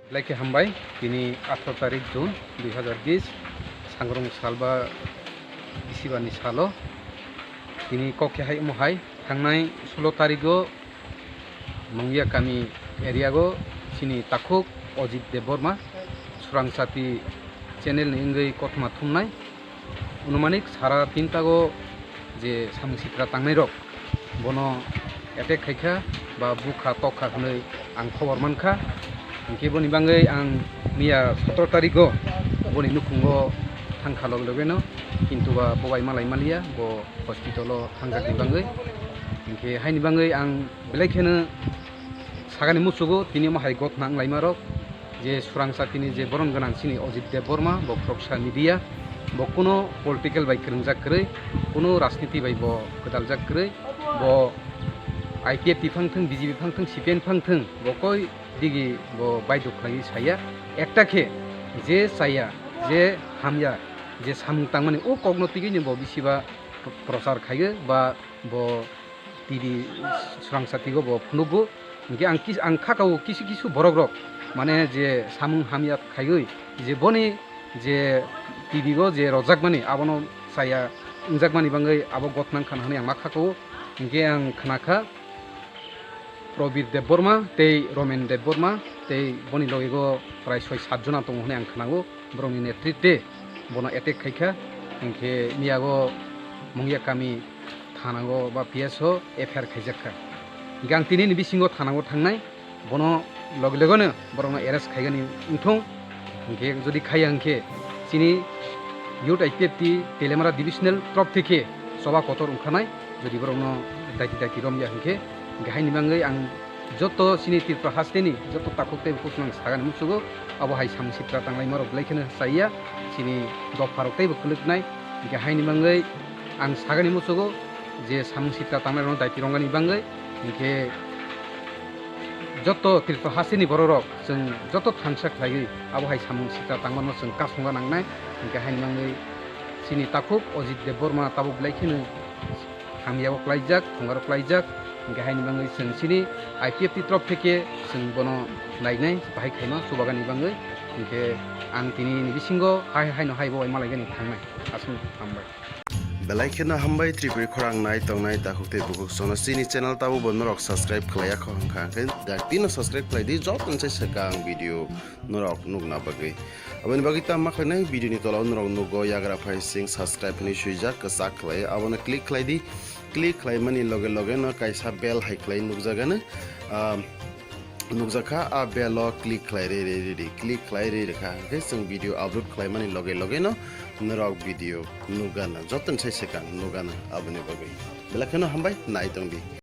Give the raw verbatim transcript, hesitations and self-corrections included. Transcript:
Belai khe hambai, tini atharo tarik June dui hazar bis, sangrung salba bisibarni salo. Tini kok khe hai omo hai, thangnai sulo tarigo Mungya kami area go chini takhuk Ojit Debbarma, Surangsati channel ni wngwi kothoma thumnai. Anumanik sara tintago je samung sitra tangnairok bono attack khaikha ba bukha tokha hwnwi ang khobor mankha. Hinkhe boni bagwi ang miya sotoro tarigo boni nukhungo thangkha log logeno, kintu ba bo bai malai maliya, bo hospital o thangjak ni bagwi. Hinkhe haini bagwi ang belai kheno sagani muchugo tini omo hai gotna wnglaima rok. Je Surangsati ni je borom gwnang chini Ojit Debbarma, bo khoroksa media, bo kuno political bai kwrwngjak kwrwi, kuno rajniti bai bo kwdaljak kwrwi, bo I P F T phang thwng, B J P phang thwng, C P I M phang thwng, bo koi digi bo baidhok khlaiwi saya. Ekta khe je chaya, je hamya, je samung tangmani o kokno twiwi ni bo bisiba prochar khaiwi ba bo T V Surangsati o bo phunugo. Hinkhe ang kis-, ang khakao kisu kisu borok rok, mane je samung hamya khaiwi je boni je T V o je rojakmani abono chaya wngjakmani bagwi abo gotnang khan hwnwi ang ma khakao. Hinkhe ang khnakha Probir Debbarma tei Romen Debbarma tei boni logi o prai soi sat jona tongo hwnwi ang khnao. Borokni netritwe bono attack khaikha, hinkhe miyago Mungya kami thanao ba P S o F I R khaijakha. Hinkhe ang tinini bisingo thanao thangnai, bono loge logeno borokno arrest khaigani wngthung. Hinkhe jodi khaiya hinkhe chini Youth I P F T Teliamura Divisional trop theke choba kotor wngkhanai, jodi borokno daiti daiti romya hinkhe, hinkhe haini bagwi ang joto chini Tripura hasteni joto takhuk tei bukhuk nang sagani muchugo, abo hai samung sitra tanglaima rok belai kheno chaya, chini dopha rok teibo kwlwknai. Hinkhe haini bagwi ang sagani muchugo je samung sitra tangnai rokno daiti rongani bagwi, hinkhe joto Tripura hasteni borok rok chwng joto thansa khlaiwi abo hai samung sitra tangmano chwng kasungna nangnai. Hinkhe haini bagwi chini takhuk Ojit Debbarma tabuk belai kheno hamyao klaijak, thongaro klaijak. Hinkhe haini bagwi chwng chini I P F T trop theke chwng bono nainai, bahai khaima chubagani bagwi. Hinkhe ang tini ni bisingo hai haino hai bo bai malaigani thangnai. Aswk hambai. Belai kheno hambai Tripuri khorang nai tongnai takhuk tei bukhuk sono chini channel tabo bo norok subscribe khlaiya kho hwnkha, hwnkhe daktino subscribe khlai di, joto ni sai swkang video norok nukna bagwi. Aboni bagwi tamo ma khlainai, video ni tola o norok nugo yagra phai sing subscribe hinwi swijak kwchak khlai, abono click khlai di. Click khlaimani loge loge no kaisa bell hai khlai nukjagano, ah, nukjakha, a bell o click khlai re re re di, click khlai re rwkha, hwnkhe chwng video upload khlaimani loge loge no norok video nukgana, joto ni sai swkang nukgana. Aboni bagwi belai kheno hambai, nai tong di.